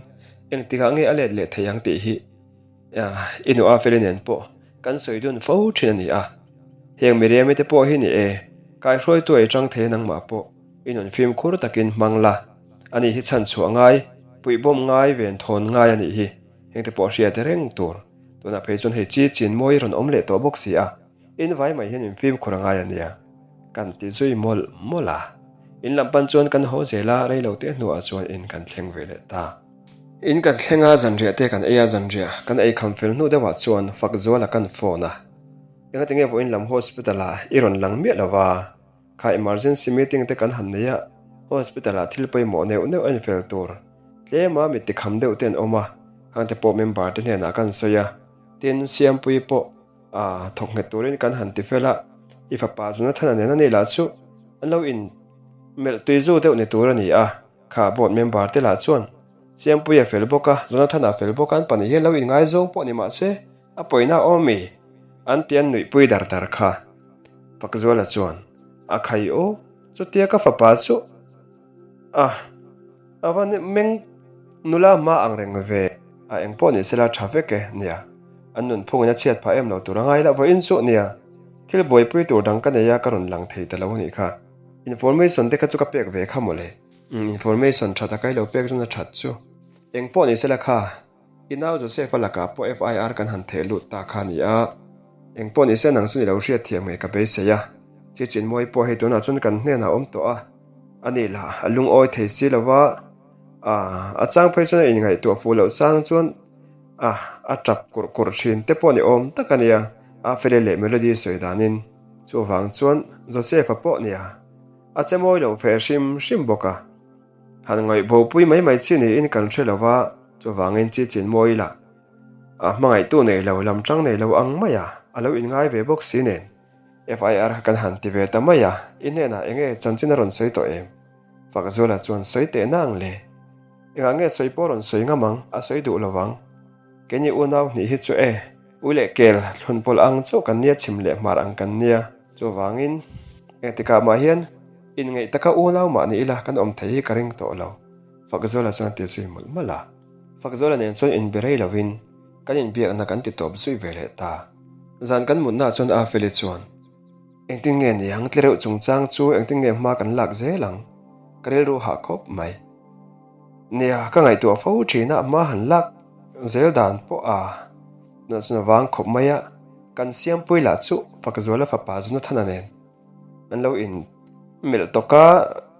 engtikah nge a let leh thei ang tih hi I nu Afeli nen pawh kan sawi dun fo thin a ni a. Heng Miriam-i te pawh hi ni e, kaihruaitu ei tang thei nangmah pawh i nun fimkhur takin hmang la. Ani hi chhan chhuah ngai, puihbawm ngai ven thawn ngai a nih hi. Heng te pawh hriat reng tur. Tunah phei chuan hei chi chin mawi rawn awm leh tawh bawk si a. In vai mai hian in fimkhur a ngai a nia. Kan ti zui mawlh mawlh a. In lam pan chuan kan haw zel a, rei lo te hnuah chuan in kan thleng ve leh ta. In kan thleng a, zanriah te kan ei a, zanriah kan ei kham fel hnu deuhah chuan Fakzuala kan phone a. Engati nge vawiin lam hospital ah i rawn lang miah lo va? Kha emergency meeting te kan han nei a, hospital ah thil pawimawh neuh neuh a infel tur tlem a mit tikham deuh te an awm a, khang te pawh member te hnenah kan sawi a, tin Siampuii pawh a thawk nghet turin kan han ti fel a, i fapa Jonathana nen a ni lah chu an lo in. Melh tui zu deuh ni tur a ni a, kha board member te lah chuan Siampuia fel bawk a, Jonathan-a fel bawk a, an pahnih hian lo inngaizawng pawh ni mah se, a pawina a awm mi? An ti an nuihpui dar dar kha. Pakzuala chuan, A khai aw, chutia ka fapa chu a a va meng nula hma ang reng ve. A eng pawh ni sela tha vek e, nia. An nunphungin a chhiat phah em lo tur a ngai lah vawiin chu, nia. Thil buaipui tur dang ka nei a, ka rawn lang thei ta lo a nih kha. Information te kha chu ka pek ve kha mawle. Information tha taka i lo pek chuan a that chu. Eng pawh ni sela kha, i nau Joseph-a lakah pawh FIR kan han theh lut ta kha a ni a. Eng pawh ni se nang chu i lo hriat thiam ngei ka beisei a. Chi chinmawi pawh hei tunah chuan kan hnenah a awm tawh a. A nih lah a lungawi thei si lo va, a chang phei chuan a inngaihtuah fuh loh chang chuan a a tap kurh kurh thin te pawh ni awm tak a nia, a Feli leh Melody sawi danin. Chuvang chuan Joseph-a pawh nia a che mawi lo ve hrim hrim bawk a. Han ngaihbopui mai mai chi niin kan hre lo va, chuvangin chi chin mawi lah a hmangaihtu nei lo, lam tang nei lo ang mai a, a lo inngai ve bawk si nen. FIR kha kan han ti ve ta mai a, i hnenah eng nge chanchin a rawn sawi tawh em? Fakzuala chuan sawi teh na ang le. Engah nge sawi pawh rawn sawi ngam ang, a sawi duh lo vang. Keini unau hnih hi chu e, ui leh kel thlun pawlh ang chauh kan nia chhim leh hmar ang kan nia. Chuvangin, engtikah mah hian inngeih taka unau mah ni ila kan awm thei hi ka ring tawh lo, Fakzuala chuan a ti zui mawlh mawlh a. Fakzuala nen chuan inbe rei lovin kan inbiakna kan ti tawp zui ve leh ta. Zan kan mutnaah chuan Afeli chuan, Engtin nge ni ang tlereuh chungchang chu engtin nge hma kan lak zel ang? Ka rilru hah khawp mai. Nia, ka ngaihtuah fo thin a, hma han lak zel dan pawh a nawhchun avang khawp mai a, kan Siampui lah chu Fakzuala fapa Jonathana nen an lo in melh tawk a,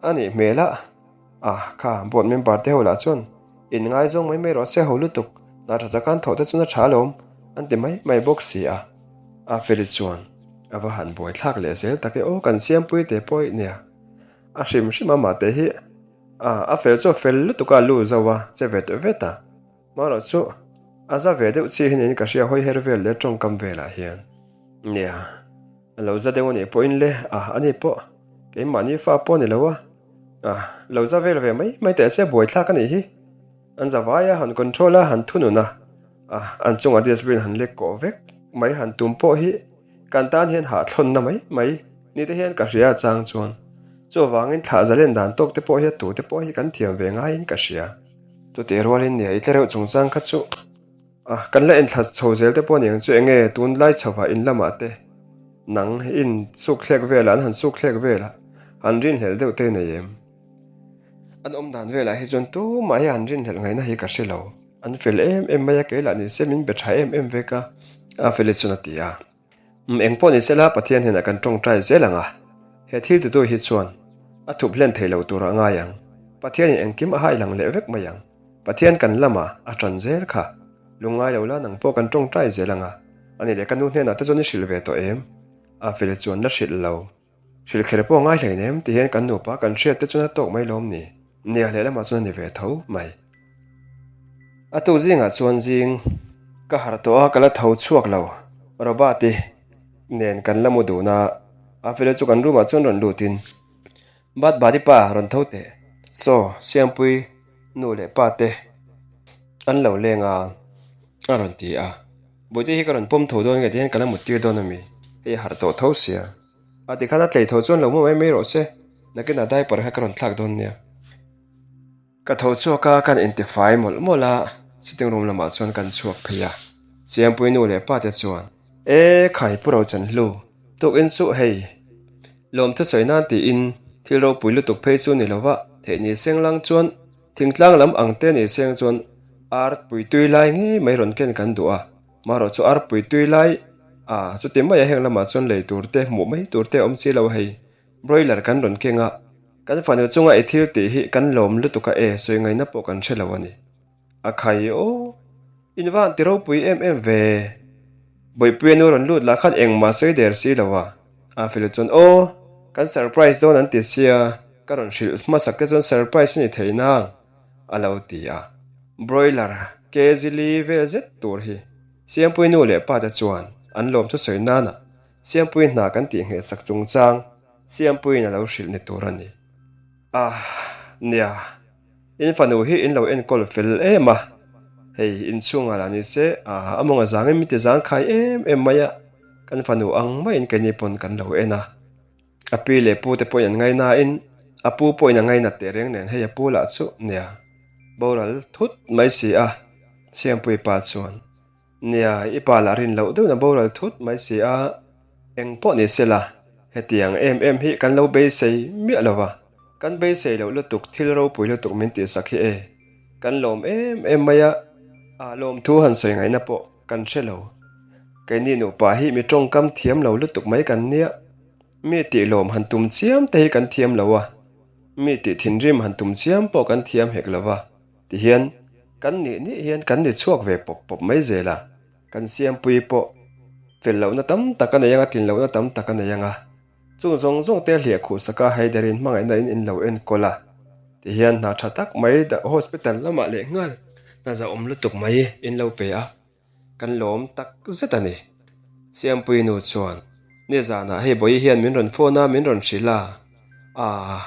a nih hmel a, a kha board member te ho lah chuan in ngaizawng mai mai rawh se ho lutuk, hna tha taka an thawh te chuan a tha alawm an ti mai mai bawk si a, a Feli chuan a va han buaithlak leh zel tak e aw kan Siampui te pawh nia a hrim hrim a mah te hi. A, a fel chu a fel lutuk a, lu zo a, che vet vet a. Marawh chu a za ve deuh chi hi niin ka hria hawi her vel leh tawngkam velah hian. Nia, a lo za deuh a nih pawhin le, a, ani pawh keimahni fa pawh a ni lo a, a, lo za vel ve mai mai teh se buaithlak a nih hi. An za vai a, han control a, han thunun a, a, an chungah dustbin han lek kawh vek mai han tum pawh hi. Kan tan hian hahthlawnna mai mai ni te hian ka hria a chang chuan chuvangin thlah zalen dan tawk te pawh hi a tu te pawh hi kan thiam ve ngaiin ka hria. Chutih rualin nia i tlereuh chungchang kha chu a kan la enthla chho zel te pawh a ni ang chu enge tunlai chhovah in lamah te nang in suk thlek velah an han suk thlek velah an rinhlelh deuh te nei em? An awm dan velah hi chuan tumah hi an rinhlelh ngaihna hi ka hre lo. An fel em em mai a, kei lah ni se min be tha em em vek a, a Feli chuan a ti a. Umm eng pawh ni se la Pathian hnenah kan tawngtai zel ang a, he thil titu hi chuan a thup hlen thei lo turah ngai ang. Pathianin engkim a hai lang leh vek mai ang. Pathian kan lama a tan zel kha. Lungngai lo la nang pawh kan tawngtai zel ang a, ani leh ka nu hnenah te chuan i hrilh ve tawh em? A Feli chuan la hrilh lo. Hrilh kher pawh ngai hlein em ti hian kan nupa kan hriat te chuan a tawk mai lawm ni? Nia lehlamah chuan a ni ve tho mai. A tuk zingah chuan zing ka harh tawh a, ka la tho chhuak lo. Robert-i nen kan la mu dun a, a fela chu kan room-ah chuan rawn lutin, Bat Bati pa rawn tho teh. Saw, Siampui nu leh pa te an lo leng a, a rawn ti a. Bawihte hi ka rawn pawm tho dawn nge ti hian ka la mut tir dawn a mi? Hei a harh tawh tho sia. A tikhan a tlei tho chuan lo mu mai mai rawh se, nakinah diaper kha ka rawn thlak dawn nia. Ka tho chhuak a, kan intifai mawlh mawlh a, sitting room lamah chuan kan chhuak phei a. Siampui nu leh pa te chuan, E khai pu Rochanhlu, tukin suh hei. Lawmthu sawi nan tiin thil ropui lutuk phei chu ni lova, theih ni seng lang chuan thingtlang lam ang te ni seng chuan ar pui tui lai ngei mai rawn ken kan duh a. Marawh chu arpui tui lai a, chuti maia heng lamah chuan lei tur te, hmuh mai tur te a awm si lo hei. Broiler kan rawn keng a, kan fanu chunga i thil tih hi kan lawm lutuk a e, sawi ngaihna pawh kan hre lo a ni. A khai aw, in va han ti ropui em em ve. Bawihpuia nu rawn lut lah khan engmah sawi der si lo a, a fel chuan aw, kan surprise dawn an ti sia, ka rawn hrilh hmasak te chuan surprise a ni thei nang. a lo ti a. Broiler kg li vel zet tur hi Siampui nu leh pa te chuan an lawm thusawi nana Siampui hna kan tih nghehsak chungchang Siampuiin a lo hrilh ni tur a ni. A, nia, in fanu hi in lo enkawl fel em a, hei inchhungah lah ni se, a mawnga zangin min ti zangkhai em em mai a, kan fanu ang maiin keini pawn kan lo en a. A pi leh pu te pawhin an ngainain a pu pawhin a ngainat teh reng nen hei a pu lah chu nia, boral thut mai si a, Siampuii pa chuan. Nia, i pa lah rin loh deuhin a boral thut mai si a, eng pawh ni se la, hetiang em em hi kan lo beisei miah lo va, kan beisei loh lutuk thil ropui lutuk min tihsak hi e, kan lawm em em mai a, a lawmthu han sawi ngaihna pawh kan hre lo. Keini nupa hi mi tawngkam thiam lo lutuk mai kan nia, mi tih lawm han tum chiam te hi kan thiam lo a, mi tih thinrim han tum chiam pawh kan thiam hek lo va. Tihian kan nih nih hian kan ni chhuak ve pawp pawp mai zel a, kan siampui pawh fel lohna tam tak a nei ang a, tlin lohna tam tak a nei ang a, chung zawng zawng te hliah khuh sak a, Haiderin hmangaihna in in lo enkawl a, tihian hna tha tak mai hospital lamah leh nghal hna zahawm lutuk mai in lo pe a. Kan lawm tak zet a ni. Siampui nu chuan, Nizanah hei Bawihi hian min rawn phone a, min rawn hrilh a. Aah,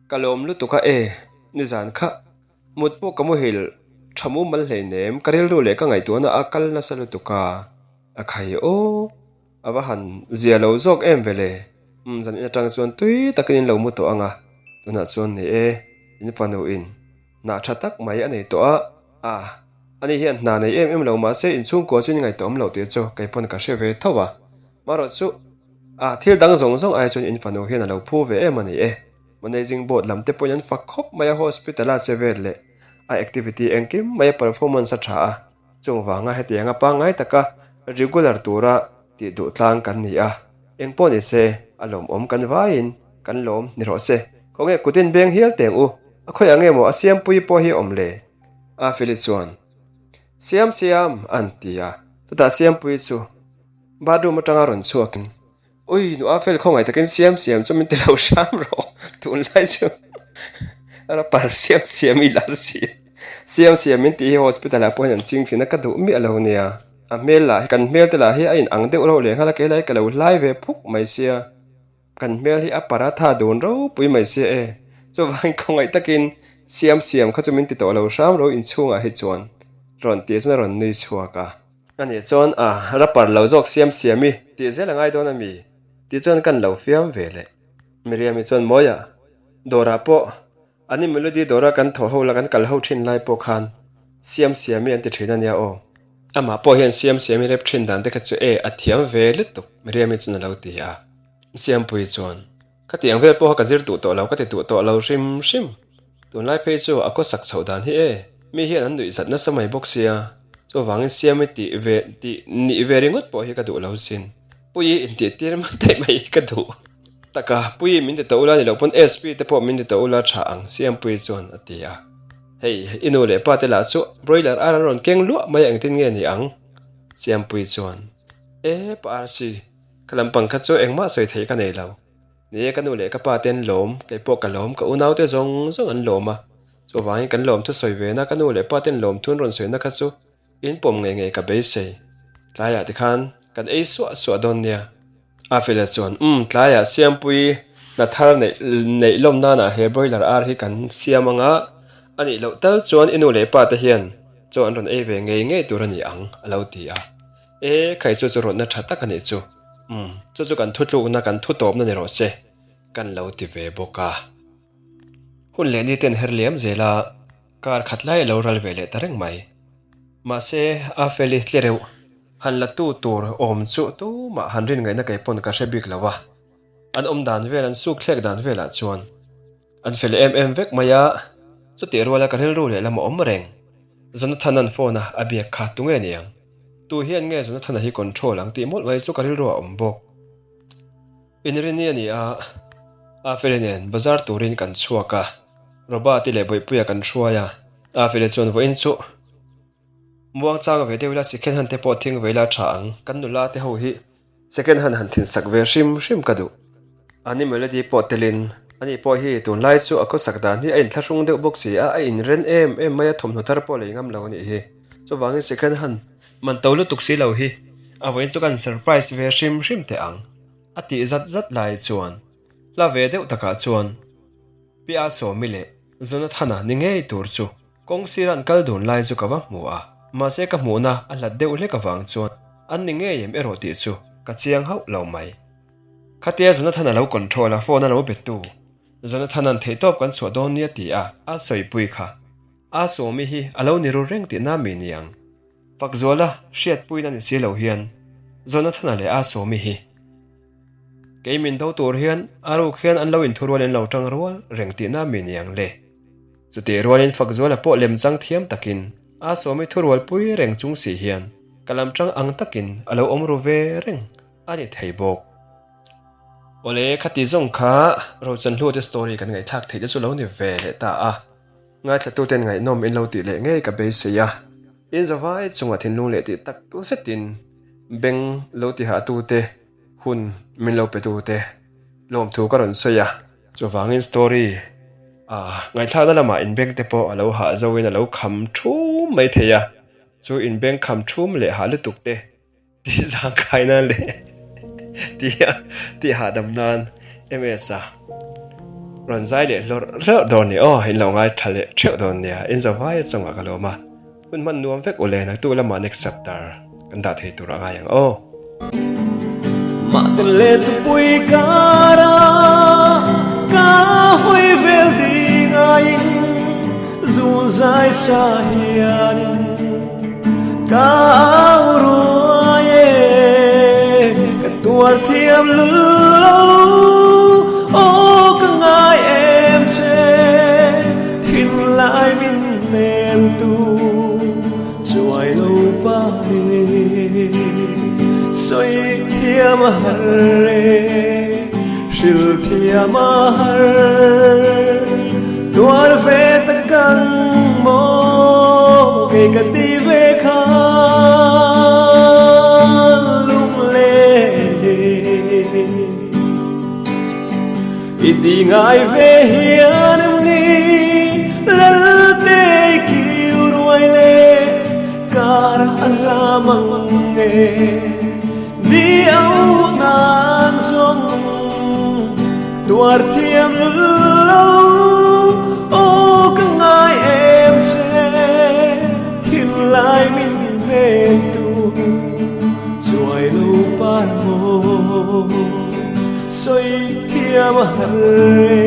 ka lawm lutuk a e, nizan kha mut pawh ka muhil tha mumal hleinem, ka rilru leh ka ngaihtuahna a kal nasa lutuk a. A khai aw, a va han zia lo zawk em vele. Umm, zan in atang chuan tui takin in lo mu tawh ang a, tunah chuan ni e, in fanu in. Hna tha tak mai a nei tawh a, a, ani hian hna nei em em lo mahse inchhungkua chu in ngaihtuah awm loh tih chu kei pawn ka hre ve tho a, marawh chu, a, thil dang zawng zawng ai chuan in fanu hian a lo phu ve em a ni e. Managing board lam te pawhin an fak khawp mai a, hospital a che vel leh a activity engkim mai a performance a tha a, Chung vanga hetianga pangngai taka regular tura tih duh tlang kan ni a, eng pawh ni se a lawmawm kan vaiin kan lawm ni rawh se. Khawnge kutin beng hial teng u, a khawiah nge maw a siampui pawh hi awm le? A Feli chuan, Siam siam an ti a, chutah siampui chu bathroom atanga rawn chhuakin, Ui, nu a fel khawngaih takin siam siam chu min ti lo hram rawh, tunlai chu rapper siam siam i lar si siam siam min tih hi hospital ah pawh hian an ching thin a ka duh miah lo nia, a hmel lah hi kan hmel te lah hi a in ang deuh reuh leh nghal a keilai ka lo hlai ve phuk mai sia, kan hmel hi a paratha dun ropui mai sia e, chuvangin khawngaih takin siam siam kha chu min ti tawh lo hram rawh inchhungah hi chuan rawn tih chuan a rawn nui chhuak a. A nih chuan a rapper lo zawk siam siam i tih zel a ngai dawn a mi? Tih chuan kan lo fiam ve leh. Miriam-i chuan Mawia, dawrah pawh an i Melody dawra kan thawh ho la kan kal ho thin lai pawh khan siam siam i an ti thin a nia aw. Amah pawh hian siam siam i rep thin dan te kha chu e a thiam ve lutuk Miriam-i chuan a lo ti a. Siampuii chuan. Ka tih ang vel pawha ka zir duh tawh lo ka ti duh tawh lo hrim hrim. Tunlai phei chu a khawsak chhoh dan hi e, mi hian an nuih zat nasa mai bawk sia, chuvangin siam i tih ve tih nih ve ringawt pawh hi ka duh lo sin. Puii intih tir mai daih mai hi ka duh tak a, Puii min ti tawh ula ni loh pawn SP te pawh min ti tawh ula tha ang Siampuii chuan a ti a. Hei, i nu leh pa te lah chu broiler ar an rawn keng luah mai a engtin nge ni ang? Siampuii chuan, E pa RC, Ka lampang kha chu engmah sawi theih ka nei lo. Ni e, ka nu leh ka pa te an lawm, kei pawh ka lawm, ka unau te zawng zawng an lawm a. Chuvangin kan lawm thu sawi ve na, ka nu leh pa ten lawm thu an rawn sawi na kha chu in pawm ngei ngei ka beisei. Tlaiah tikhan kan ei suah suah dawn nia. Afela chuan, Umm, tlaiah Siampui hna thar neih neih lawm nanah he broiler ar hi kan siam ang a, a nih loh tal chuan i nu leh pa te hian chaw an rawn ei ve ngei ngei tur a ni ang, a lo ti a. E, khai chu chu rawtna tha tak a nih chu. Umm, chu chu kan thutlukna, kan thutawpna ni rawh se, kan lo ti ve bawk a. Hun leh ni ten her liam zel a, kar khat lai a lo ral ve leh ta reng mai. Mahse, a feli tle reuh, han la tu tur awm chu tumah han rin ngaihna kei pawn ka hre bik lo a. An awm dan vel, an suk thlek dan velah chuan An fel em em vek mai a, chutih ruala ka rilru leh lam a awm reng. Jonathan-a'n phone a a biak kha tunge niang? Tu hian nge Jonathan-a hi control ang tih mawlh mai chu ka rilru a awm bawk. Inrini a ni a, Afeli nen bazar turin kan chhuak a, Robert-i leh Bawihpuia kan hruai a, Afeli chuan vawiin chu muangchang ve deuh ila second hand te pawh thing ve ila tha ang, kan nula te ho hi Second hand han thin sak ve hrim hrim ka duh. Ani Melody pawh telin, ani pawh hi tunlai chu a khawsak dan hi a inthlahrung deuh bawk si a, a inren em em mai a, thawmhnaw thar pawh lei ngam lo a nih hi. Chuvangin second hand man to lutuk si lo hi a vawiin chu kan surprise ve hrim hrim teh ang, a tih zat zat lai chuan hla ve deuh takah chuan. Pi A Sawmi leh Jonathana ni ngei tur chu kawng sira an kal dun lai chu ka va hmu a, mahse ka hmuhna a hlat deuh hlek avang chuan an ni ngei em erawh tih chu ka chiang hauh lo mai. Khatia Jonathana lo control a phone a lo be tu Jonathana'n theihtawp kan chhuah dawn nia ti a a sawipui kha A Sawmi hi a lo ni ru reng tihna mi niang. Fakzuala hriatpuina ni si lo hian Jonathana leh A Sawmi hi kei min do tur hian a ruk hian an lo inthurual in lo tang rual reng tihna mi niang le. Chutih rualin Fakzuala pawh lemchang thiam takin A Sawmi thurualpui reng chung si hian ka lam tang ang takin a lo awm ru ve reng a ni thei bawk. Awle khati zawng kha Rochanhlute story kan ngaihthlak theih te chu lo ni ve leh ta a. Ngaithlatuten ngaihnawm in lo tih leh ngei ka beisei a, in zavai chungah thinlung leh tih tak zetin beng lo tihahtute hun min lo petute lawmthu ka rawn sawi a. Chuvangin story ah ngaihthlakna lamah inbeng te pawh a lo hah zoin a lo kham thum mai thei a, chu inbeng kham thum leh hah lutuk te Tih zangkai nan leh tih tih hahdam nan MS a rawn zai leh hlawrh hlawrh dawn ni aw in lo ngai tha leh theuh dawn nia in zo vai chungah ka lawm a hun hman nuam vek ule naktuk lamah next chapter kan dah thei tur a ngai ang aw. Mahten leh tupui kara ka hawi vel ding aiin Zun zai sa hianin ka au ruai e, ka tuar thiam lul lo, aw ka ngai em che, thinlai min hnem tu chuai lo pa hi, sawi thiam a har e, hril thiam a har. Tuar ve ta kang maw kei ka ti ve khan lung len hi I ti ngai ve hian em ni Lalte i kiu ruai le kar a hla mang nge Ni au nan zawng Tuar thiam lul lo aw ka ngai em che Thinlai min hnen tu chuai lo par maw Sawi thiam a har e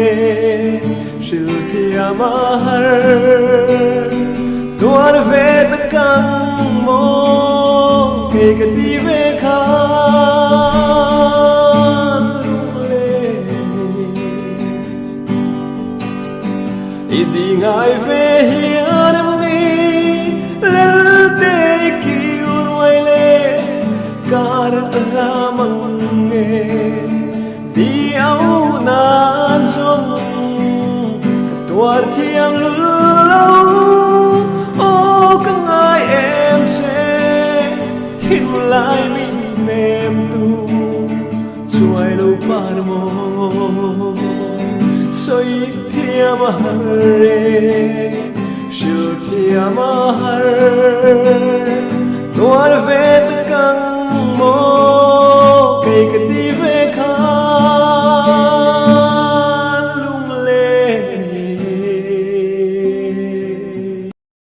hril thiam a har Tuar ve ta kang maw kei ka ti ve khan lung I di ngai ve hian em ni Lelte i kiu ruai le kar a hla mang nge Di au nan zawng ka tuar thiam lul lo Aw ka ngai em che thinlai min nem tu. Chuai lo par maw sawi thiam a har e, hril thiam a har tuar ve ta kang.